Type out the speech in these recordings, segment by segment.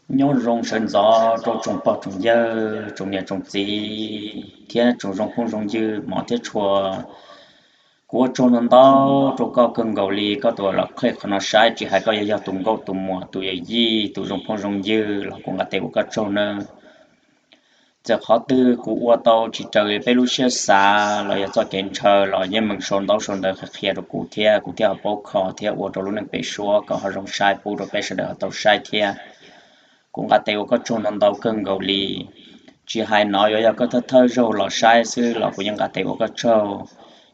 Nyob zoo sawv ntxov rau tsoom pog tsoom yawg, tsoom niam tsoom txiv thiab tsoom zoo phooj zoo ywg hmov thiab tshua. Kuv ua tsaug ntau ntau rau koj kawg nkaus li koj tus los qheb qhov no saib, tsis hais koj yog yog tus nkauj tus muam tus yawm yij tus zoo phooj zoo ywg los kuv nqa tes ua koj tsaug nawb. Txawm qhov twg kuv ua tau tsis raws li peb lub siab xav los yog txoj kev ntshaw los yeej meem sau ntaub sau ntawv qhia qhia rau kuv thiab kuv thiaj ho paub kho thiab ua rau lub neej pem suab kom ho zoo saib pub rau peb sawv daws ho tau saib thiab. Kuv nqa tes ua koj tsaug ntau ntau kawg nkaus li. Tsis hais no yuav yog koj thawj thawj zaug los saib xwb los kuv yeej nqa tes ua koj tsaug.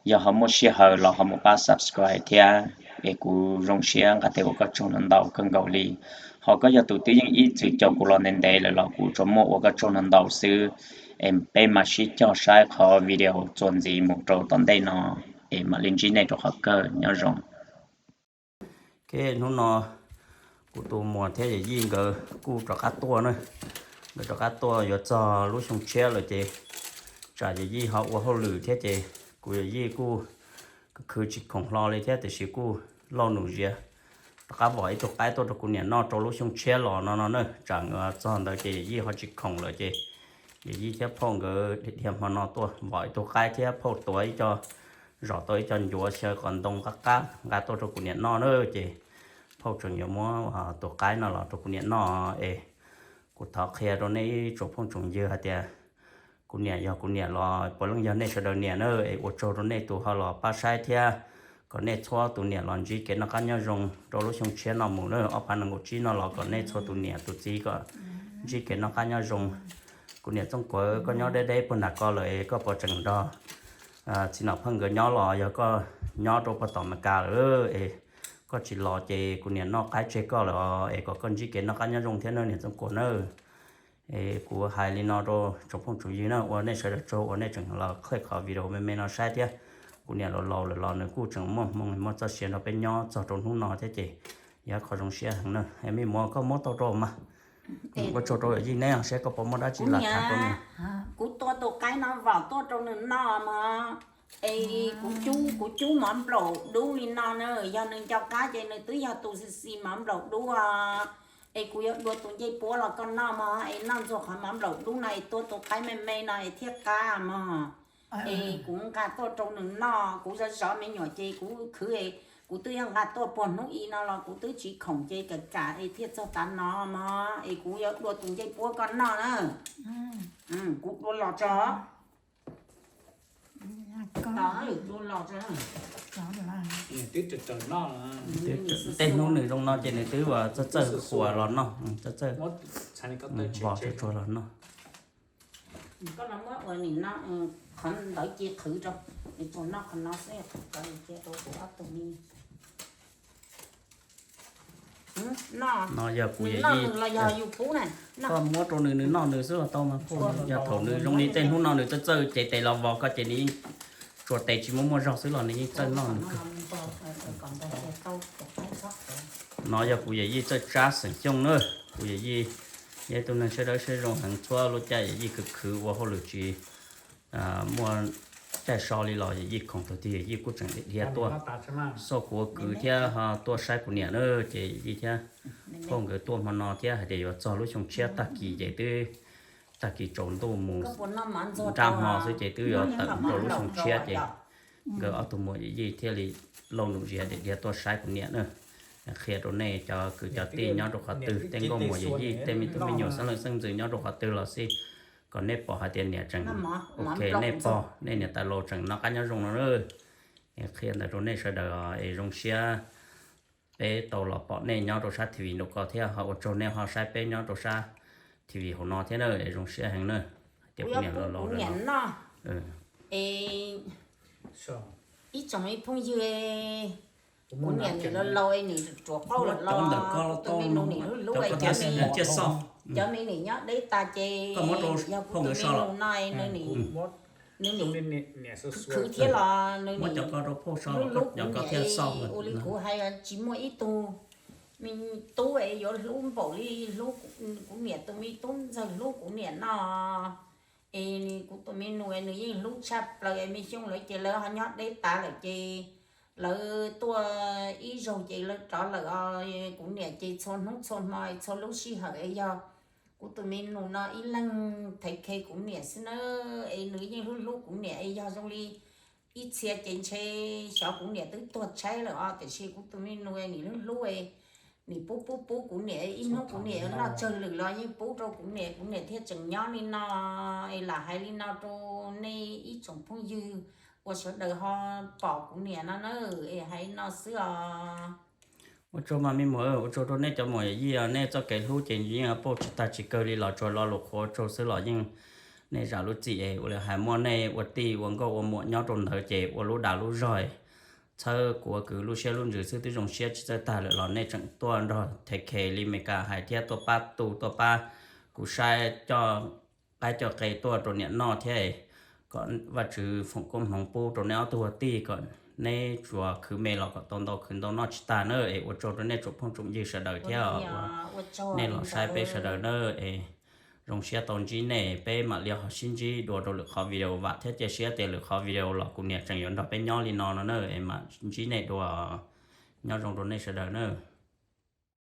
Yog ho muaj sij hawm los ho mus pab subscribe thiab, es kuv zoo siab nqa tes ua koj tsaug ntau ntau kawg nkaus li. Ho koj yog tus twb yeej ib txwm caum kuv los ntev ntev lawm los kuv tsuas muaj ua koj tsaug ntau ntau xwb. Es peb mam sib cog saib qhov video txuas ntxiv mus rau tom ntej no, es mam li ntsib nej rau qhov kawg, nyob zoo. Hnub no kuv tus muam thiab yawm yij nkawd kuj rov qab tuaj na. Nkawd rov qab tuaj yuav txog lub xyoo tshiab lawm ces tsam yawm yij ho ua hauj lwm thiab ces kuv yawm yij kuj khwv tsis khoom hlo li thiab tiam sis kuj lauj num ziav rov qab vom ib tug qaib tuaj rau kuv niam noj rau lub xyoo tshiab los no no na. Tsam txog ntawd ces yawm yij ho tsis khoom lawm ces yawm yij thiab phauj nkawd dhia hmo no tuaj vom ib tug qaib thiab phauj tuav ib co, zom tau ib co ncuav xyaw qos ntoo qab qab nqa tuaj rau kuv niam noj na. Ces phauj tseem yuav muab tus qaib no los rau kuv niam noj es kuv thov qhia rau nej ib tsoom phooj tsoom ywg hais tias kuv niam yog kuv niam los puav leej yog nej sawv daws niam na. Es ua tsaug rau nej tus ho los pab saib thiab kom nej txhua tus niam los ntsib kev noj qab nyob zoo rau lub xyoo tshiab no mus na. Ob phav nees nkaum tsib no los kom nej txhua tus niam tus txiv kom ntsib kev noj qab nyob zoo. Kuv niam Txooj Kuav, koj nyob deb deb puag nram ko lawm es koj puas tseem nrog txiv Nom Pheej nkawd nyob los yog koj nyob rau puag tom Meskas lawm es koj tsis los ces kuv niam noj qaib tseg koj lawm os. Es kom koj ntsib kev noj qab nyob zoo thiab nawb niam Txooj Kuav nawb. Es kuv hais li no rau tsoom phooj tsoom ywg na, ua nej sawv daws tsaug uas nej tseem los qhib qhov video me me no saib thiab. Kuv niam laus laus lawm los nws kuj tseem muaj hmoo muaj txoj sia nrog peb nyob txog rau hnub no thiab ces yog qhov zoo siab heev na. Es me muam, koj muab tau rau mas. Ua tsaug rau yawm yij neb, saib koj puas muaj dab tsi lam tham rau nws. Kuv tua tus qaib no vom tuaj rau nws noj mog. Es kuv cub, kuv cub mov nplaum dub li no na, yog nws nco qab ces nws twb yog tus xis xis mov nplaum dub os. Es kuv yuav dua tus ncej puab los koj noj mog, es noj ntxuag qhov mov nplaum dub no es tua tus qaib me me no es thiaj qab mog. Es kuv nqa tuaj rau nws noj, kuv zov zov me nyuam ces kuv khwv, kuv twb yog nqa tuaj puag hnub i no los kuv twb tsis khoom ces kam kam es thiaj txog tav no mog, es kuv yuav dua tus ncej puab koj noj na. Kuv dua los tso. Tej hnub nws zoo no ces nws twb ua txawj txawj huas los noj, txawj txawj vos tsuag tsuag los noj. Koj no muab ua nim no, qhov ntawd cia qhwv rau, tsuas noj qhov no xwb, qhov ntawd cia rau kuv ob tug me. No yog kuv yawm yij los yog yus pub na. Koj muab rau nws, nws noj nws xwb los tau mas phauj. Yog thaum nws zoo li tej hnub no nws txawj txawj cev tes los vos koj ces nws yeej tsuas tes tsis muaj muaj zog xwb los nws yeej txawj noj nws kawg. No yog kuv yawm yij txawj tsab xeem Xyooj na. Kuv yawm yij yog ib tug neeg siab dawb siab zoo heev, txhua lub caij yawm yij khwv khwv ua hauj lwm tsis muaj caij so li los yawm yij khoom thaum twg yawm yij kuj tseem dhia tuaj xauj kuv kwv thiab ho tuaj saib kuv niam na. Ces yawm yij thiab phauj nkawd tuaj hmo no thiab hais tias yuav txog lub xyoo tshiab tag kis ces twb tag kis tsaus ntuj mus nraj hmo xwb ces twb yuav tawm rau lub xyoo tshiab ces nkawd ob tug muam yawm yij thiaj li lauj num ziav dhia tuaj saib kuv niam na. Qhia rau nej cov kwv cov tij nyob rau qhov twg, tej nkauj muam yawm yij, tej me tub me nyuam xeeb leej xeeb ntxwv nyob rau qhov twg los xij, kom nej pom hais tias niam tseem, ok, nej pog nej niam tais laus tseem noj qab nyob zoo no na. Qhia ntawd rau nej sawv daws es zoo siab peb tau los pom nej nyob rau sab T V nraum ko thiab ho ua tsaug nej ho saib peb nyob rau sab T V hauv no thiab na, es zoo siab heev na. Tias kuv niam los laus lawm no. Ib tsoom ib phooj ywg, kuv niam nim laus laus es nim ruam qauj lawm los tus me nus nim hlub hlub es cov me nim nyob deb tas ces yog kuv tus me nus no nws nim khwv thiab los nws nim hlub hlub kuv niam, ua li kuv hais tsis muaj ib tug me tub es yuav hlub npaum li hlub kuv niam tus me tub ntxawg hlub kuv niam no. Es kuv tus me nus nws yeej hlub tshaj plaws es me xyoo lawv ces lawv ho nyob deb tas lawm ces Lawv tuaj ib zaug ces lawv rov lawm os. Kuv niam ces txhua hnub txhua hmo txhua lub sij hawm es yog kuv tus me nus no ib leeg thev khe kuv niam xwb na. Es nws yeej hlub hlub kuv niam es yog zoo li ib txhia ces ntshe xyov kuv niam twb tuag tshaib lawm os, tiam sis kuv tus me nus nim hlub hlub, nim pub pub pub kuv niam. Ib hnub kuv niam noj tsawg lwm los yeej pub rau kuv niam, kuv niam thiaj tseem nyob li no. Es lam hais li no rau nej ib tsoom phooj ywg uas sawv daws ho pom kuv niam no na, es hais li no xwb os. Ua tsaug mas me muam, ua tsaug rau nej cov muam yij, nej txoj kev hlub ces yeej pauj tsis tag tsis kawg li los tsuas lo lus qhuav ua tsaug xwb los yeej nej zam lub txim es ua li hais muaj nej ua tij ua nkauj ua muam nyob rau ntawd ces ua lub dag lub zog, txhawb kuv ua kwv lub siab lub ntsws xwb twb zoo siab tsis txawj tag lawm los nej tseem tuaj nrog thev khe li Meskas hais thiab tuaj pab tu tuaj pab kuv saib coj qaib coj qe tuaj rau niam noj thiab, kom Vajtswv foom koob hmoov pub rau neb ob tug ua tij kom neb tsuas khwv me los kom tau ntau khwv ntau noj tsis tag na. Es ua tsaug rau nej tsoom phooj tsoom ywg sawv daws thiab nej los saib peb sawv daws na. Es zoo siab tau ntsib nej, peb mam li ho sib ntsib dua rau lwm qhov video, vam thiab cia siab tias lwm qhov video los kuv niam tseem yuav nrog peb nyob li no no na. Es mam ntsib nej dua, nyob zoo rau nej sawv daws na.